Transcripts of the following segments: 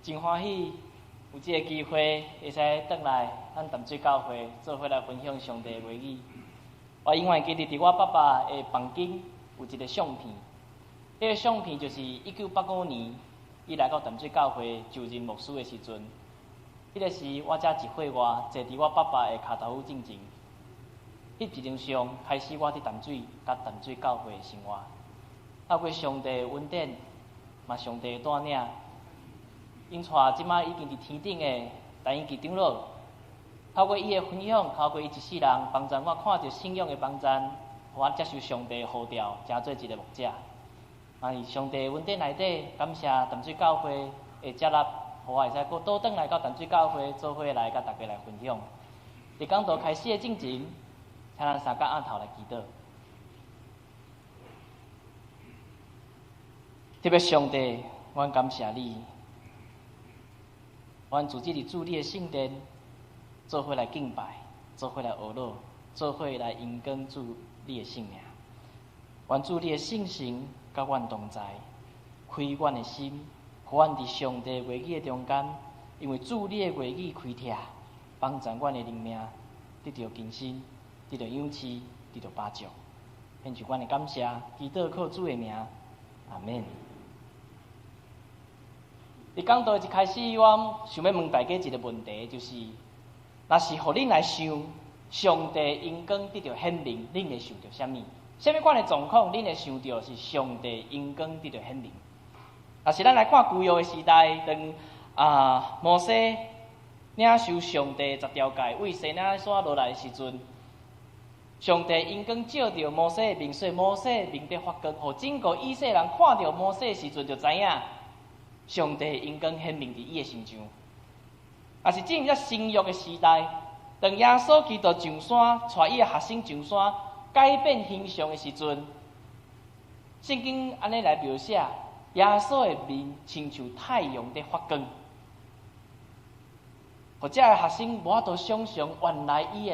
真歡喜有這个機會，會使轉來咱淡水教會做伙來分享上帝的話語。我永遠記得佇我爸爸的房間有一个相片，彼个相片就是1985年伊來到淡水教會就任牧師的時陣。彼个時我才1歲外，坐佇我爸爸的跤頭踭進前。彼一張相開始我佇淡水佮淡水教會的生活。透過上帝的恩典，嘛上帝的帶領。𪜶帶這擺已經佇天頂的陳英傑長老，透過伊的分享，透過伊一世人幫助我看著信仰的幫助，予我接受上帝的呼召，成做一个牧者。嘛佇上帝的恩典內底，感謝淡水教會的接納，予我會使閣倒轉來到淡水教會做伙來佮大家來分享。佇講道開始的進前，請咱三角按頭來祈禱。特別上帝，阮感謝你。阮自這佇主你的聖殿，做伙來敬拜，做伙來學樂，做伙來榮光主你的聖名。願主你的聖神佮阮同在，開阮的心，予阮佇上帝話語的中間，因為主你的話語開拓，幫助阮的靈命得著更新，得著養飼，得著飽足。獻上阮的感謝，祈禱靠主的名，阿們。佇講道一開始，我想欲問大家一个問題，就是，若是予恁來想，上帝榮光得著顯明，恁會想著啥物？啥物款的狀況，恁會想著是上帝榮光得著顯明？若是咱來看舊約的時代，當摩西領受上帝十條誡，對西奈山落來的時陣，上帝榮光照著摩西的面，所以摩西的面佇發光，予整個以色列人看著摩西的時陣就知影。上帝榮光顯明佇伊的身上，若是進入新約的時代，當耶穌基督上山，帶伊的學生上山，改變形象的時陣，聖經按呢來描寫，耶穌的面親像太陽佇發光，予這个學生無法度想象，原來𪜶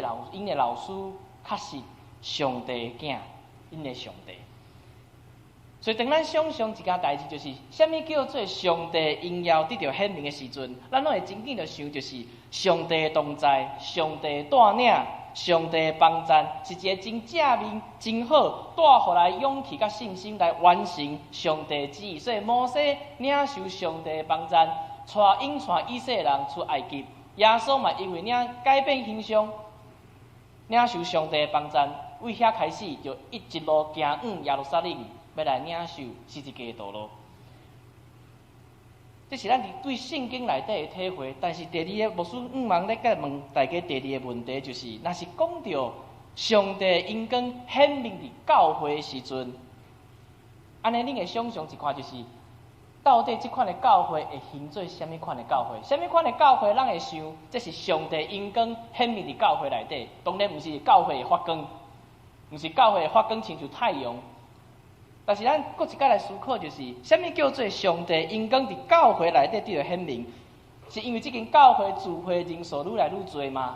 的老師確實上帝的囝，𪜶的上帝。所以，當咱想像一件代誌，就是啥物叫做上帝榮耀得著顯明的時陣，咱攏會真緊著想，就是上帝的同在、上帝的帶領、上帝的幫贊，是一个真正面、真好，帶予來勇氣佮信心來完成上帝的旨意。所以，摩西領受上帝的幫贊，帶引帶以色列人出埃及。耶穌嘛，因為領改變形象，領受上帝的幫贊，對遐開始就一路行往耶路撒冷。欲來領受十字架的道路，這是咱佇對聖經內底的體會。但是第二個牧師向望咧，閣問大家第二个問題，就是，若是講著上帝榮光顯明佇教會的時陣，按呢，恁會想像一看，就是到底這款的教會會形做啥物款的教會？啥物款的教會，咱會想這是上帝榮光顯明佇教會內底？當然毋是教會會發光，毋是教會會發光，親像太陽。但是咱閣一擺來思考，就是啥物叫做上帝榮光佇教會內底得著顯明？是因為這間教會聚會人數愈來愈濟嗎？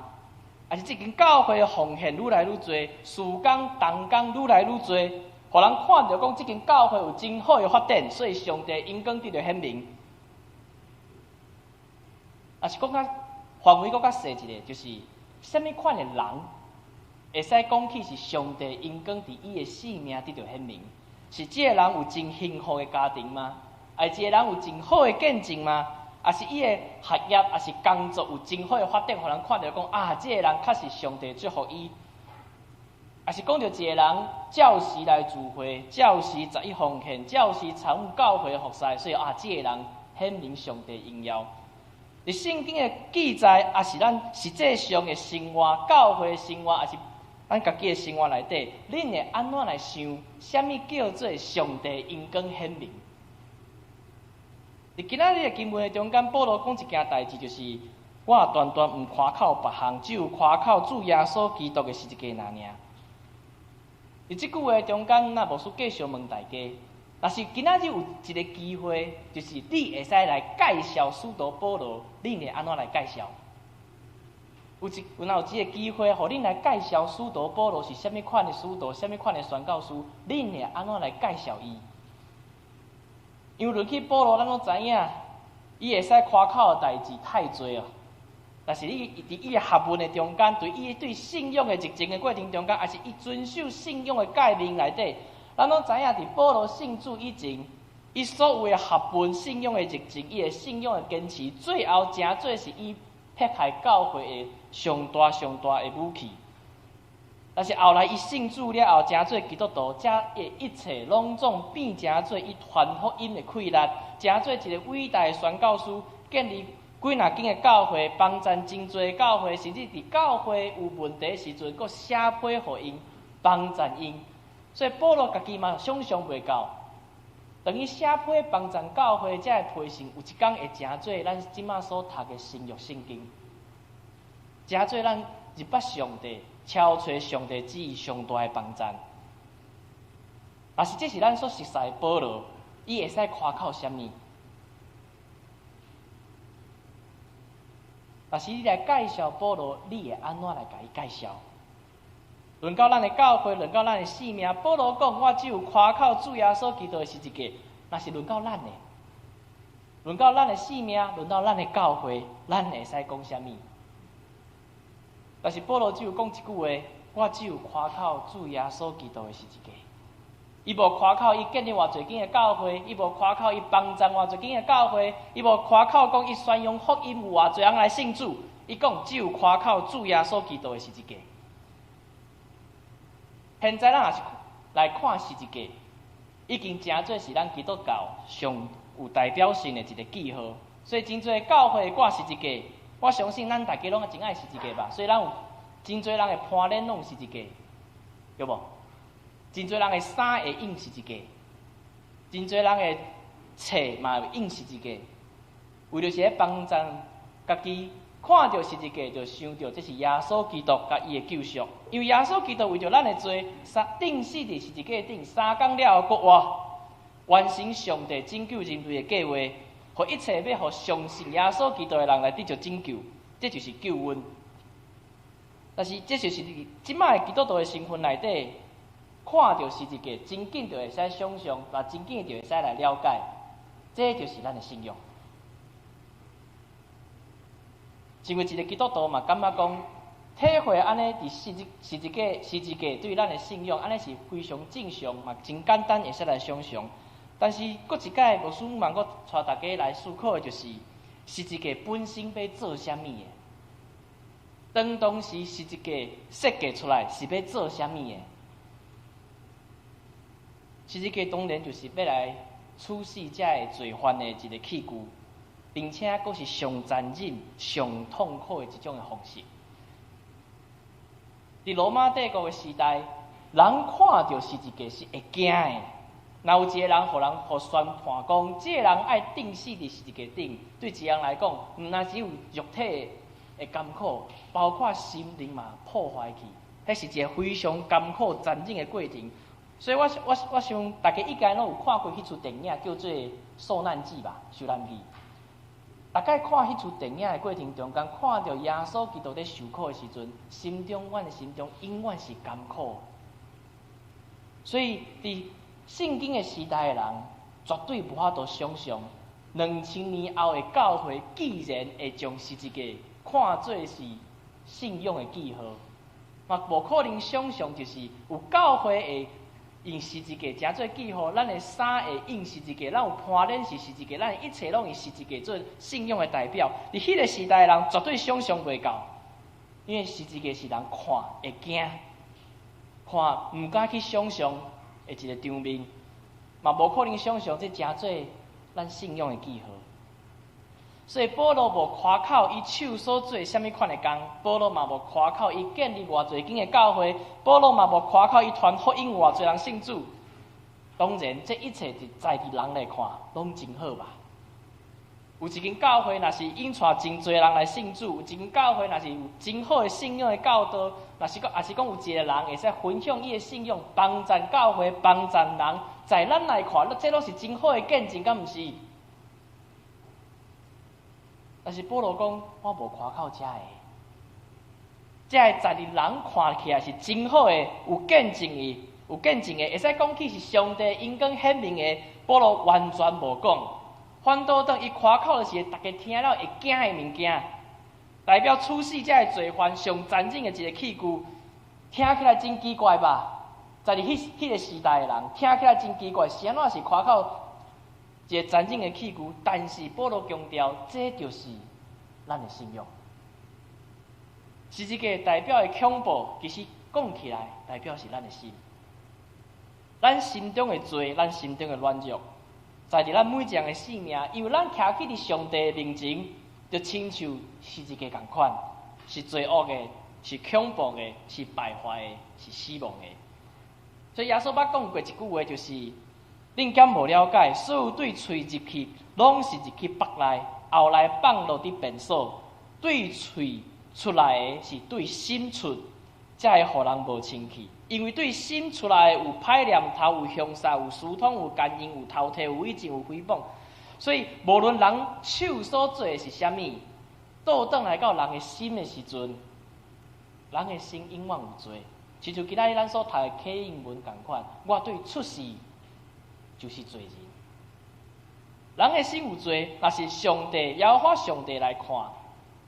還是這間教會奉獻愈來愈濟，事工同工愈來愈濟，予人看著講這間教會有真好的發展，所以上帝榮光得著顯明？抑是閣較範圍閣較細一个，就是啥物款的人會使講起是上帝榮光佇伊的生命得著顯明？是這个人有真幸福的家庭嗎？抑是這个人有真好的見證嗎？抑是伊的學業，抑是工作有真好的發展，予人看著講啊，這个人確實上帝祝福伊。抑是講著一個人照時來聚會，照時十一奉獻，照時參與教會服侍，所以啊，這個人顯明上帝榮耀。佇聖經的記載，抑是咱實際上的生活，教會生活，抑是咱家己的生活內底，恁會按怎來想？啥物叫做上帝榮光顯明？佇今仔日的經文的中間，保羅講一件代誌，就是我斷斷毋誇口別項，只有誇口主耶穌基督的十字架爾爾。佇這句話中間，若牧師繼續問大家，若是今仔日有一个機會，就是你會使來介紹使徒保羅，恁會按怎來介紹？有一有若有一个機會，予恁來介紹使徒保羅是啥物款的使徒，啥物款的宣教師，恁會按怎來介紹伊？因為論起保羅，咱攏知影，伊會使誇口的代誌太濟哦。但是伊佇伊的學問的中間，對伊對信仰的熱情的過程中間，抑是伊遵守信仰的誡命內底，咱攏知影佇保羅信主以前，伊所有的學問、信仰的熱情、伊的信仰的堅持，最後成做是伊迫害教會的上大上大的武器。但是後來伊信主了後，成做基督徒，這的一切攏總變成做伊傳福音的氣力，成做一个偉大的宣教師，建立幾若間的教會，幫贊真濟教會，甚至佇教會有問題時陣，閣寫批予𪜶，幫贊𪜶。所以保羅家己嘛想象袂到，當伊寫批幫贊教會，這个批信有一工會成做咱這馬所讀的新約聖經，成做咱入捌上帝、超揣上帝旨意上大的幫贊。若是這是咱所熟似的保羅，伊會使誇口啥物？若是你來介紹保羅，你會按怎來共伊介紹？輪到咱的教會，輪到咱的性命，保羅講：我只有誇口主耶穌基督的十字架。若是輪到咱的，輪到咱的性命，輪到咱的教會，咱會使講啥物？但是保羅只有講一句話：我只有誇口主耶穌基督的十字架。伊無誇口，伊建立偌濟間的教會，伊無誇口，伊幫贊偌濟間的教會，伊無誇口講伊宣揚福音有偌濟人來信主。伊講只有誇口主耶穌基督的十字架。現在咱若是來看十字架，已經成做是咱基督教上有代表性的一個記號。所以真濟教會掛十字架，我相信咱大家攏真愛十字架吧。所以咱有真濟人的攀鏈攏有十字架，對無？真濟人的衫會印十字架，真濟人的冊嘛會印十字架，為著是咧幫贊家己看著十字架就想著這是耶穌基督佮伊的救贖，因為耶穌基督為著咱的罪，三釘死佇十字架頂，三工了後復活，完成上帝拯救人類的計劃，予一切欲予相信耶穌基督的人來得著拯救，這就是救恩。但是這就是這擺的基督徒的身份內底。看著十字架，真緊就會使想像，也真緊就會使來了解，這就是咱的信仰。身為一個基督徒嘛，感覺講體會按呢佇十字十字架十字架對咱的信仰，按呢是非常正常，嘛真簡單會使來想像。但是，閣一擺牧師嘛，閣帶大家來思考的就是，十字架本身欲做啥物的？當當時十字架設計出來是欲做啥物的？十字架當然就是欲來處死這个罪犯的一个器具，並且閣是上殘忍、上痛苦的一種的方式。佇羅馬帝國的時代，人看著十字架是會驚的。若有一個人予人予宣判講，這个人愛釘死佇十字架頂，對一個人來講，毋但只有肉體的艱苦，包括心靈嘛破壞去，彼是一個非常艱苦殘忍的過程。所以我我我想，大家應該攏有看過彼齣電影，叫做《受難記》吧，《受難記》。大概看彼齣電影的過程中間，看著耶穌基督咧受苦的時陣，心中阮的心中永遠是艱苦。所以，佇聖經的時代的人，絕對無法度想像，2000年後的教會，竟然會將十字架看做是信仰的記號，嘛無可能想像，就是有教會會用十字架成做記號，咱的衫會印十字架，咱有攀鏈是十字架，咱一切攏用十字架做信仰的代表。佇彼个時代的人絕對想像袂到，因為十字架是人看會驚，看毋敢去想像的一個場面，嘛無可能想像這成做咱信仰的記號。所以保羅無誇口伊手所做啥物款的工，保羅嘛無誇口伊建立偌濟間的教會，保羅嘛無誇口伊傳福音偌濟人信主。當然，這一切佇在佇人來看，攏真好吧？有一間教會，若是引帶真濟人來信主；有一間教會，若是有真好的信仰的教導，若是講，抑是講有一個人會使分享伊的信仰，幫贊教會，幫贊人，在咱來看，這攏是真好的見證，敢毋是？但是保羅講，我無誇口這个，這个在佇人看起來是真好的，有見證的，有見證的，會使講起是上帝榮光顯明的。保羅完全無講，反倒轉，伊誇口的是逐家聽了會驚的物件，代表處死這个罪犯上殘忍的一個器具，聽起來真奇怪吧？在佇彼個時代的人，聽起來真奇怪，是按怎是誇口一個殘忍的器具？但是保羅強調，這就是咱的信仰。十字架代表的恐怖，其實講起來，代表是咱的心。咱心中的罪，咱心中的軟弱，在佇咱每一個人的性命，因為咱徛起佇上帝的面前，就親像十字架仝款，是罪惡的，是恐怖的，是敗壞的，是死亡的。所以耶穌捌講過一句話，就是：恁敢無了解，所有對喙入去，攏是入去腹內，後來放落佇便所，對喙出來的是對心出，才會予人無清氣。因為對心出來的有歹念頭、有兇殺、有私通、有姦淫、有偷提、有偽證、有誹謗。所以無論人手所做的是啥物，倒轉來到人的心的時陣，人的心永遠有罪。親像今仔日咱所讀的啟應文仝款，我對出世就是罪人。人的心有罪，若是上帝耶和華上帝來看，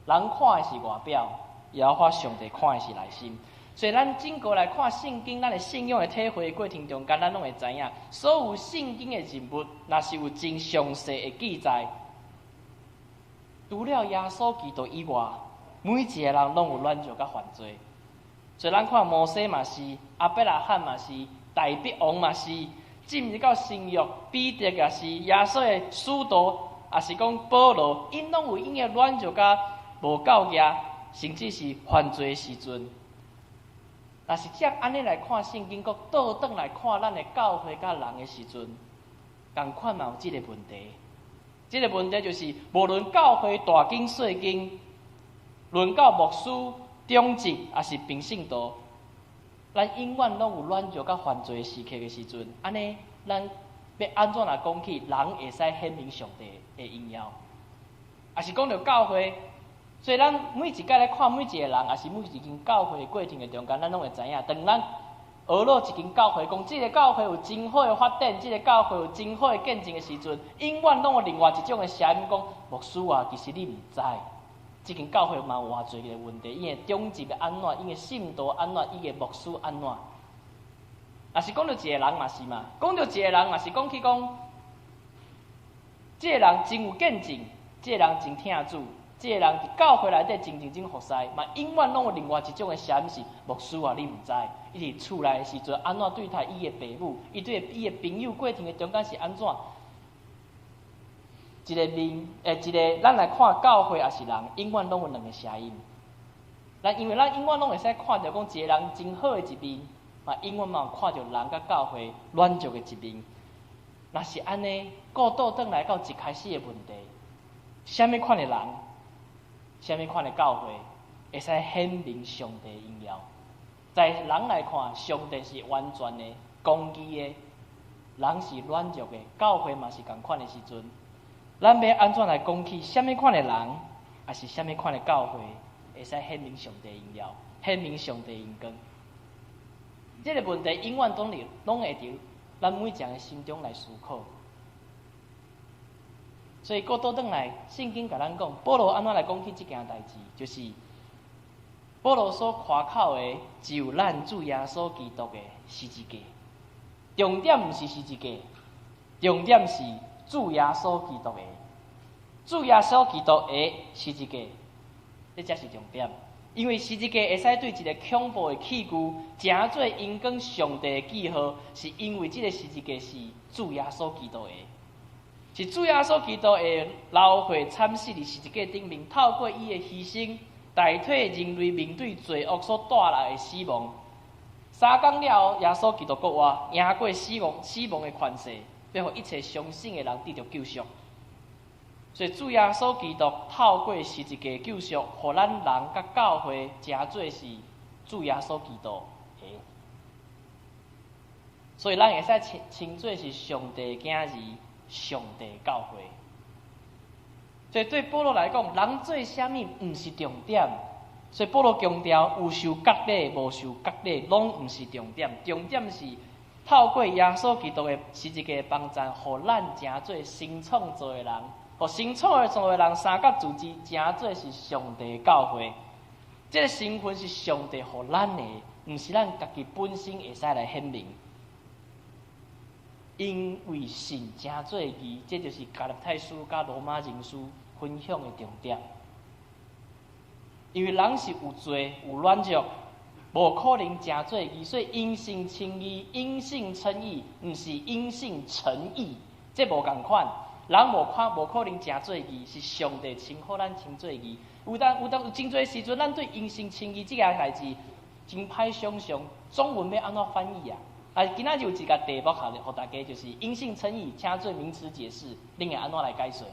人看的是外表，耶和華上帝看的是內心。所以咱整個來看聖經，咱的信仰的體會過程中間，咱攏會知影，所有聖經的人物，若是有真詳細的記載，除了耶穌基督以外，每一個人攏有軟弱佮犯罪。所以咱看摩西嘛是，亞伯拉罕嘛是，大衛王嘛是，進入到新約，彼得也是，耶穌的使徒，抑是講保羅，𪜶攏有𪜶的軟弱佮無夠額，甚至是犯罪的時陣。若是這按呢來看聖經，閣倒轉來看咱的教會佮人的時陣，仝款嘛有這个問題。這个問題就是，無論教會大間細間，論到牧師、長執，抑是平信徒，咱永遠攏有軟弱佮犯罪時刻的時陣，按呢，咱欲按怎來講起，人會使顯明上帝的榮耀？抑是講著教會，所以咱每一擺來看每一個人，抑是每一間教會過程的中間，咱攏會知影，當咱學落一間教會，講這个教會有真好的發展，這个教會有真好的見證的時陣，永遠攏有另外一種的聲音講：牧師啊，其實你毋知。這間教會嘛有偌濟个問題，伊的長執欲按怎，伊的信徒按怎，伊的牧師按怎？若是講著一個人嘛是嘛，講著一個人嘛是講起講，這个人真有見證，這个人真疼主，這个人佇教會內底真認真服侍，嘛永遠攏有另外一種的聲音是牧師啊，你毋知，伊佇厝內的時陣按怎對待伊的爸母，伊對伊的朋友過程的中間是按怎？一个面，一个，咱來看教會抑是人，永遠攏有兩个聲音。咱因為咱永遠攏會使看著講一个人真好的一面，嘛永遠嘛有看著人佮教會軟弱的一面。若是按呢，閣倒轉來到一開始的問題，啥物款的人，啥物款的教會，會使顯明上帝榮耀？在人來看，上帝是完全的、公義的，人是軟弱的，教會嘛是仝款的時陣。咱欲按怎來講起？啥物款的人，抑是啥物款的教會，會使顯明上帝榮耀，顯明上帝榮光？這个問題永遠攏攏會佇咱每一個人的心中來思考。所以，閣倒轉來，聖經共咱講，保羅按怎來講起這件代誌，就是保羅所誇口的，只有咱主耶穌基督的十字架。重點毋是十字架，重點是主耶穌基督的，主耶穌基督的十字架，這才是重點。因為十字架會使對一个恐怖的器具，成做榮光上帝的記號，是因為這个十字架是主耶穌基督的，是主耶穌基督的流血慘死佇十字架頂面，透過伊的犧牲，代替人類面對罪惡所帶來的死亡。3工了後，耶穌基督復活，贏過死亡，死亡的權勢，欲予一切相信的人得著救贖。所以主耶穌基督透過十字架救贖，予咱人佮教會成做是主耶穌基督的。所以咱會使稱稱做是上帝的囝兒，上帝教會。所以對保羅來講，人做啥物毋是重點。所以保羅強調，有受割禮、無受割禮，攏毋是重點。重點是透過耶穌基督的十字架幫贊，予咱成做新創造的人，予新創造的人三角組織成做是上帝教會。這个身份是上帝予咱的，毋是咱家己本身會使來顯明。因為信成做義，這就是加拉太書佮羅馬人書分享的重點。因為人是有罪、有軟弱，無可能成做義，所以因信稱義，因信稱義，毋是因信成義，這無仝款。人無可能成做義，是上帝稱呼咱稱做義。有當有真濟時陣，咱對因信稱義這个代誌真歹想象，中文欲按怎翻譯啊？啊，今仔日有一个題目，予大家，就是因信稱義，請做名詞解釋，恁會按怎來解說？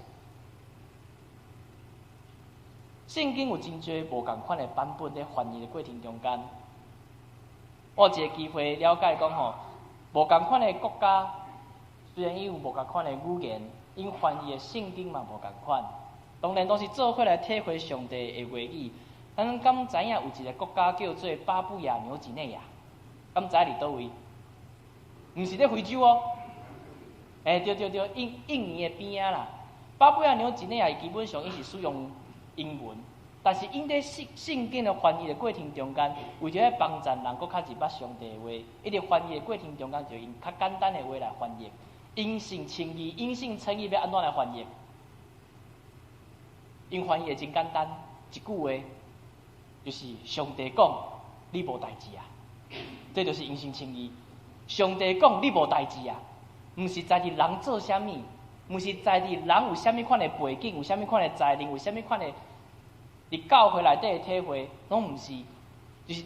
聖經有真濟無仝款的版本佇翻譯的過程中間，我有一个機會了解講吼，無仝款的國家，雖然伊有無仝款的語言，𪜶翻譯的聖經嘛無仝款。當然攏是做伙來體會上帝的話語。咱敢知影有一个國家叫做巴布亞紐幾內亞？敢知佇佗位？毋是佇非洲哦。欸，對對對，印尼的邊仔啦。巴布亞紐幾內亞基本上伊是使用英文，但是𪜶佇聖經的翻譯的過程中間，為著欲幫助人閣較入捌上帝的話，伊佇翻譯的過程中間就用較簡單的話來翻譯。因信稱義，因信稱義欲按怎來翻譯？𪜶翻譯的真簡單，一句話就是上帝講你無代誌啊，這就是因信稱義。上帝講你無代誌啊，毋是在佇人做啥物，毋是在佇人有啥物款的背景，有啥物款的才能，有啥物款的佇教會內底的體會，攏毋是，就是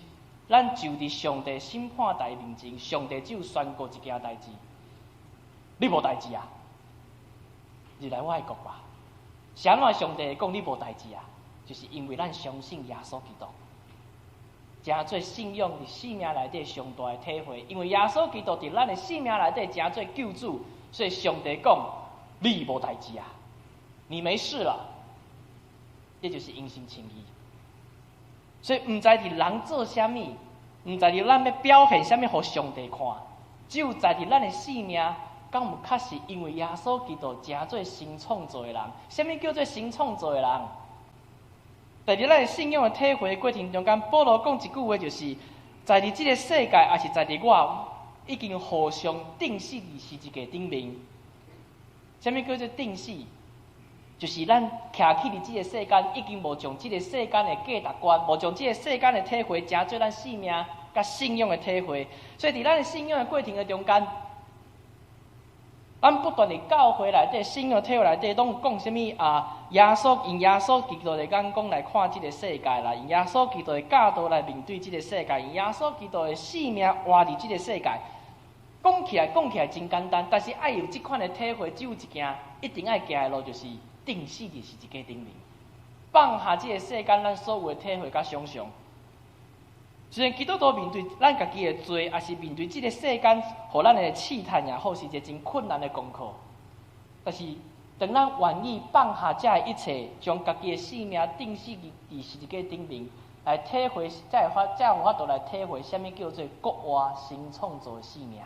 咱就佇上帝審判台面前，上帝只有宣告一件代誌，你無代誌啊，入來我的國吧。是按怎上帝會講你無代誌啊？就是因為咱相信耶穌基督，成做信仰佇生命內底上大的體會。因為耶穌基督佇咱的生命內底成做救主，所以上帝講你無代誌啊，你沒事了。這就是因信稱義。所以毋在佇人做啥物，毋在佇咱欲表現啥物予上帝看，只有在佇咱的生命。敢有確實因為耶穌基督成做新創造的人？啥物叫做新創造的人？在佇咱的信仰的體會過程中間，保羅講一句話，就是在佇這个世界，抑是在佇我，已經互相釘死佇十字架頂面。啥物叫做釘死？就是咱徛起佇這个世間，已經無將這个世間的價值觀，無將這个世間的體會，成做咱生命佮信仰的體會。所以，佇咱的信仰的過程的中間，咱不斷佇教會內底、信仰體會內底，攏有講啥物啊？耶穌用耶穌基督的眼光來看這个世界啦，用耶穌基督的教導來面對這个世界，用耶穌基督的生命活佇這个世界。講起來真簡單，但是愛有這款的體會，只有一件一定愛行的路，就是釘死佇十字架頂面，放下這个世間咱所有的體會佮想象。雖然基督徒面對咱家己的罪，抑是面對這个世間予咱的試探也好，是一个真困難的功課。但是，當咱願意放下這一切，將家己的性命釘死佇十字架頂面，來體會，才有法度來體會啥物叫做復活新創造的生命。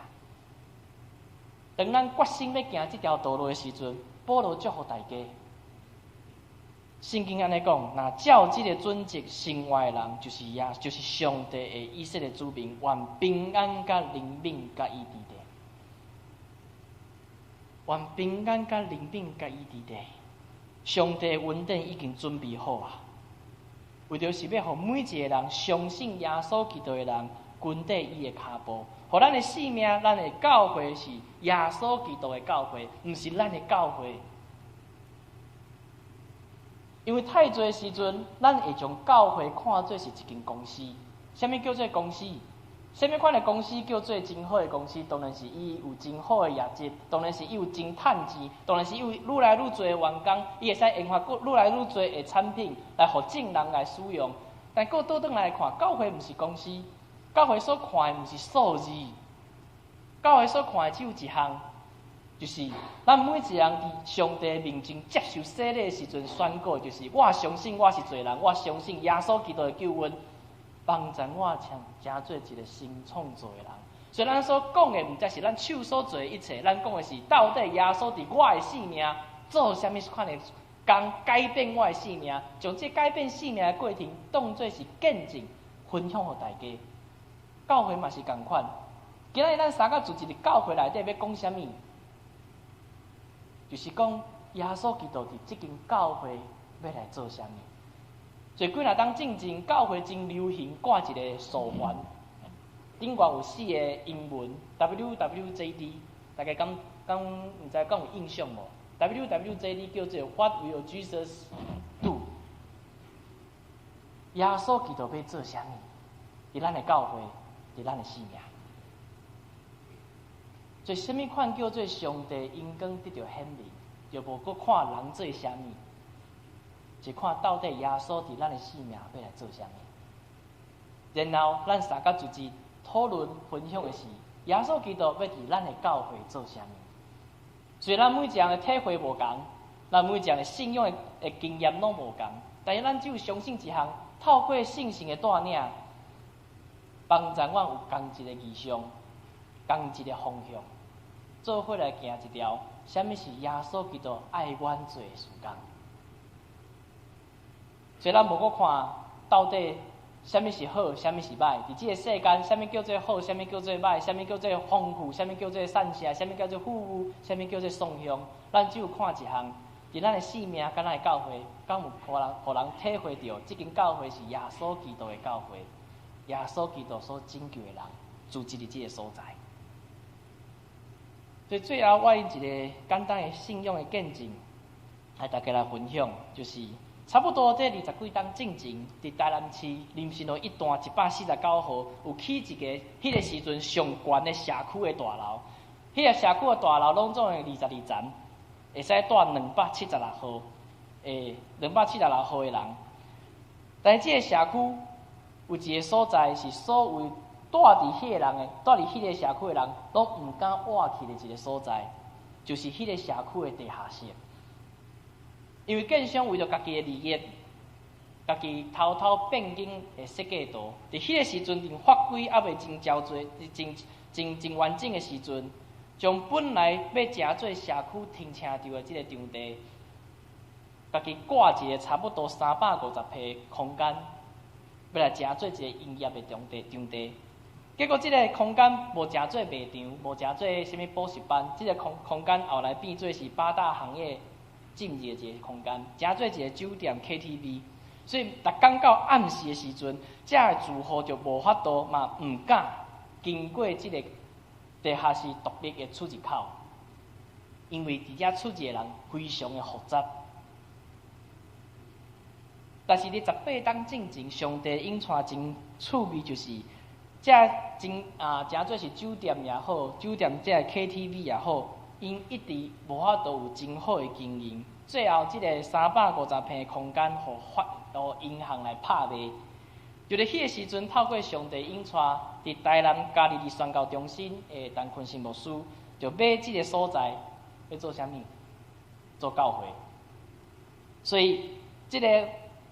當咱決心欲行這條道路的時陣，保羅祝福大家。聖經按呢講，若照這个準則生活的人，就是耶，就是上帝的以色列子民，願平安佮憐憫佮伊佇咧，願平安佮憐憫佮伊佇咧。上帝的恩典已經準備好啊，為著是欲予每一个人相信耶穌基督的人，跟綴伊的跤步，予咱的生命，咱的教會是耶穌基督的教會，毋是咱的教會。因為太濟時陣，咱會將教會看做是一間公司。啥物叫做公司？啥物款的公司叫做真好的公司？當然是伊有真好的業績，當然是伊有真趁錢，當然是伊有愈來愈濟的員工，伊會使研發愈來愈濟的產品來予眾人來使用。但閣倒轉來看，教會毋是公司，教會所看的毋是數字，教會所看的只有一項。就是咱每一個人佇上帝面前接受洗禮的時陣宣告，就是我相信我是罪人，我相信耶穌基督的救恩，幫助我成做一個新創造的人。所以咱所講的，毋才是咱手所做的一切，咱講的是到底耶穌佇我的生命做啥物款的工，改變我的生命，將這改變生命的過程當做是見證，分享予大家。教會嘛是仝款，今仔日咱三個組織佇教會內底欲講啥物？就是講耶穌基督佇這間教會欲來做啥物？最幾若冬進前，教會真流行掛一个手環，頂懸有四個英文 WWJD，大家敢敢毋知敢有印象無？WWJD 叫做 What will Jesus do？耶穌基督欲做啥物？佇咱的教會，佇咱的生命。所以，啥物款叫做上帝榮光得著顯明，就無閣看人做啥物，是看到底耶穌佇咱的生命欲來做啥物。然後，咱三個組織討論分享的是，耶穌基督欲佇咱的教會做啥物。雖然咱每一個人的體會無仝，咱每一個人的信仰的經驗攏無仝，但是咱只有相信一項，透過聖神的帶領，幫助阮有仝一個異象，仝一個方向，做伙來行一條，啥物是耶穌基督愛阮做的事工。所以咱無閣看到底啥物是好，啥物是䆀。佇這个世間，啥物叫做好，啥物叫做䆀，啥物叫做豐富，啥物叫做散謝，啥物叫做富裕，啥物叫做送向。咱只有看一項，佇咱的生命佮咱的教會，敢有予人予人體會著，這間教會是耶穌基督的教會，耶穌基督所拯救的人，聚集佇這个所在。所以最後，我用一个簡單的信仰的見證，來大家來分享，就是差不多這二十幾冬進前，佇台南市林森路一段149號，有起一个彼个時陣上懸的社區的大樓。彼个社區的大樓攏總的22層，會使蹛276號，276號的人。但是這个社區有一个所在是所有蹛佇彼个人的，蹛佇彼个社區的人，攏毋敢倚去的一个所在，就是彼个社區的地下室。因為建商為著家己的利益，家己偷偷變更的設計圖，佇彼个時陣，佇法規猶未真焦濟、真真真完整的時陣，將本來欲成做社區停車場的這个場地，家己掛一个差不多350坪空間，欲來成做一个營業的場地場地。結果這个空間無成做賣場，無成做啥物補習班，這个空間後來變做是八大行業進入的一个空間，成做一个酒店 KTV。所以，逐工到暗時的時陣，遮的住戶就無法度嘛，毋敢經過這个地下室獨立的出入口，因為佇遮出入的人非常的複雜。但是佇18冬進前，上帝引帶真趣味，就是遮真啊，成做是酒店也好，酒店這个 KTV 也好，𪜶一直無法度有真好的經營。最後，這个350坪的空間，予發予銀行來拍賣。就佇彼个時陣，透過上帝引帶，佇台南加利利宣教中心的陳坤生牧師，就買這个所在，欲做啥物？做教會。所以，這个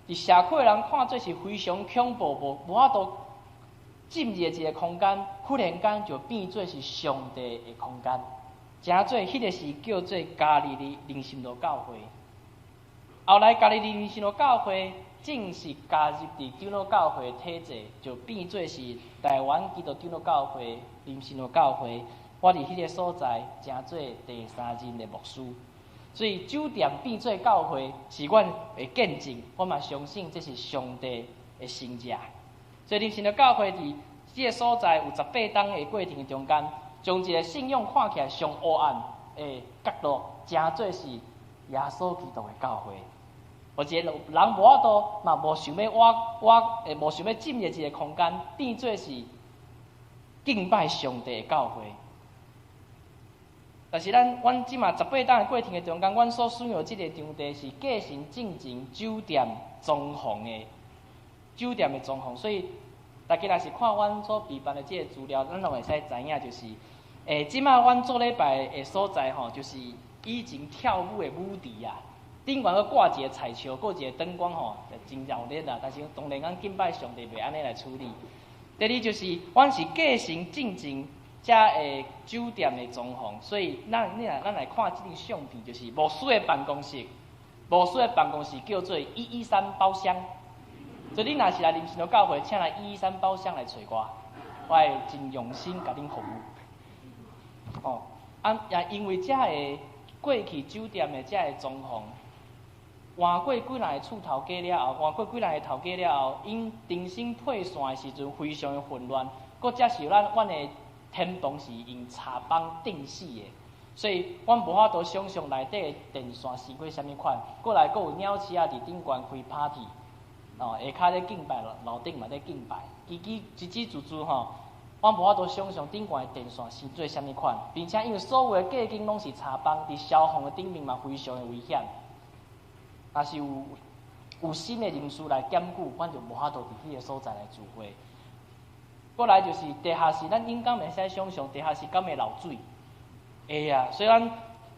佇社區的人看做是非常恐怖，無法度進入的一个空間，忽然間就變做是上帝的空間，成做彼个是叫做加利利靈心路教會。後來加利利靈心路教會正式加入佇長老教會體制，就變做是台灣基督長老教會林森路教會。我佇彼个所在成做第三任的牧師，所以酒店變做教會是阮的見證，我嘛相信這是上帝的神蹟。所以林森路教會佇這个所在有18冬的過程中間，將一个信仰看起來上黑暗的角落，成做是耶穌基督的教會。予一个人無法度嘛，無想欲倚倚，無想欲進入一个空間，變做是敬拜上帝的教會。但是咱，阮這馬十八冬的過程的中間，阮所使用這个場地是繼承進前酒店裝潢的酒店的裝潢，所以大家若是看阮所備辦的這个資料，咱攏會使知影，就是，這馬阮做禮拜的所在吼，就是以前跳舞的舞池啊，頂懸閣掛一个彩球，閣一个燈光吼，就真熱鬧啦。但是當然，咱敬拜上帝袂按呢來處理。第二就是，阮是繼承進前。遮个酒店的装潢，所以咱你若咱來看這張相片，就是牧師的辦公室，牧師的辦公室叫做113包廂。所以你若是來林心如教會，請來一一三包廂來揣我，我會真用心共恁服務。哦，啊，也因為遮个過去酒店的遮個裝潢，換過幾若个厝頭家了後，換過幾若个頭家了後，𪜶重新配線的時陣非常的混亂，閣才是咱阮的天棚是用插枋釘死的，所以阮無法度想象內底的電線是過啥物款。過來閣有鳥鼠仔佇頂懸開 party，哦，下跤咧敬拜，樓頂嘛咧敬拜，吱吱吱吱吱吱吼，阮無法度想象頂懸的電線是做啥物款，並且因為所有的隔間攏是插枋，佇消防的頂面嘛非常的危險。若是有心的人士來檢舉，阮就無法度佇彼個所在來聚會。過來就是地下室，咱應該袂使想象地下室敢會漏水。會啊，所以咱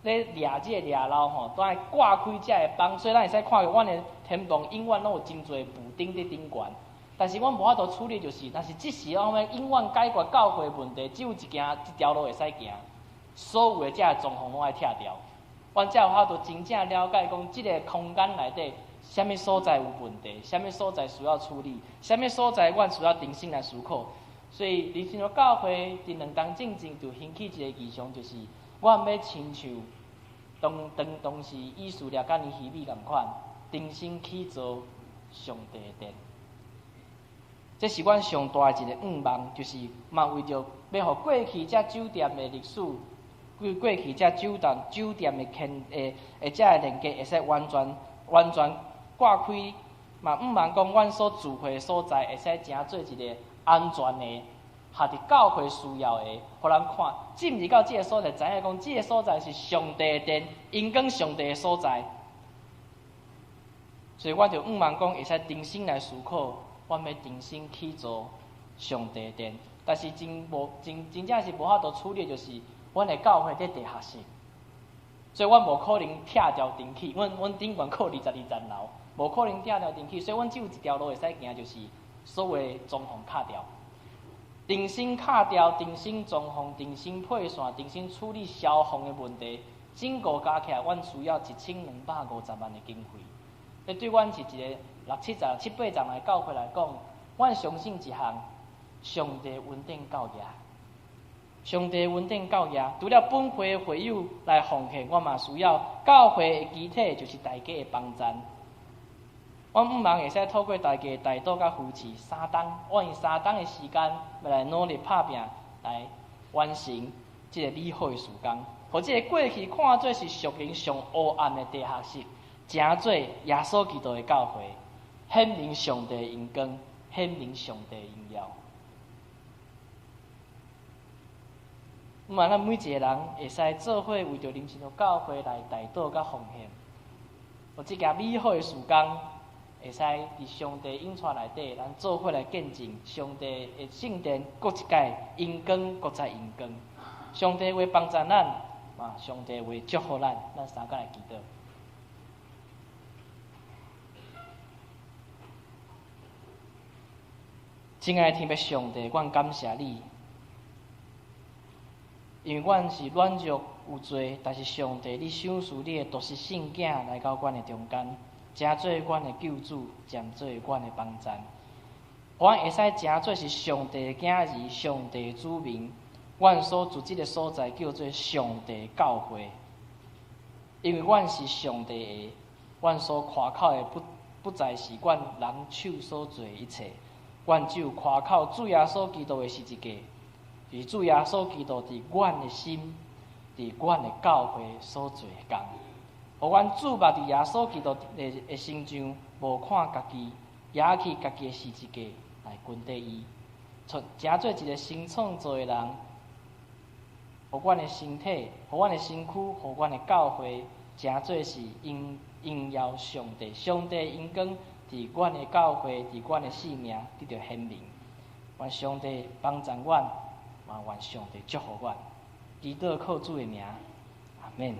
咧掠這个掠漏吼，都愛掛開這个枋，所以咱會使看著阮的天棚永遠攏有真濟補丁佇頂懸。但是阮無法度處理，就是，但是這時阮欲永遠解決教會問題，只有一行一條路會使行，所有的這个裝潢攏愛拆掉。阮才有法度真正了解講，這个空間內底，啥物所在有問題，啥物所在需要處理，啥物所在阮需要重新來思考。所以，林心如教會佇2冬進前就興起一個異象，就是阮欲親像當當當時以色列佮尼希米仝款，重新起造上帝的殿。這是阮上大的一個願望，就是嘛為著欲予過去這酒店的歷史，過去這酒店的建的的這個連結會使完全完全掛開，嘛毋望講阮所聚會的所在會使成做一個安全的，合佇教會需要的，予人看進入到這个所在，知影講這个所在是上帝的殿，榮光上帝的所在。所以我就向望講，會使重新來思考，阮欲重新起造上帝的殿。但是真無真真正是無法度處理，就是阮的教會佇地下室，所以阮無可能拆掉重起。阮頂懸閣22層樓，無可能拆掉重起，所以阮只有一條路會使行，就是所有的裝潢敲掉，重新敲掉，重新裝潢，重新配線，重新處理消防的問題，整個加起來，阮需要1250萬的經費。這對阮是一個六七十、七八層的教會來講，阮相信一項，上帝恩典夠額，上帝恩典夠額。除了本會的會友來奉獻，我嘛需要教會的基體，就是大家的幫贊。我向望會使透過大家的代禱佮扶持，三冬，我用三冬的時間來努力拍拚，來完成這個美好的事工，予這個過去看做是屬靈上黑暗的地下室，成做耶穌基督的教會，顯明上帝的榮光，顯明上帝的榮耀。毋咱每一個人會使做伙為著林心如教會來代禱佮奉獻，予這件美好的事工會使佇上帝引帶內底，咱做伙來見證上帝的聖殿，閣一擺榮光，閣再榮光。上帝會幫助咱，嘛，上帝會祝福咱，咱三個來祈禱。親愛的天父上帝，阮感謝你，因為阮是軟弱有罪，但是上帝，你賞賜你的獨生聖子來到阮的中間，成做阮的救主，成做阮的幫贊。阮會使成做是上帝的囝兒，上帝的子民。阮所住這个所在叫做上帝教會，因為阮是上帝的，阮所誇口的不再是阮人手所做的一切，阮只有誇口主耶穌基督的十字架，是主耶穌基督佇阮的心，佇阮的教會所做的工。予阮注目佇耶穌基督的身上，無看家己，舉起家己的十字架來跟綴伊，出成做一個新創造的人。予阮的身體，予阮的身軀，予阮的教會，成做是榮耀上帝，上帝榮光佇阮的教會，佇阮的生命得著顯明。願上帝幫助阮，嘛願上帝祝福阮。祈禱靠主的名，阿們。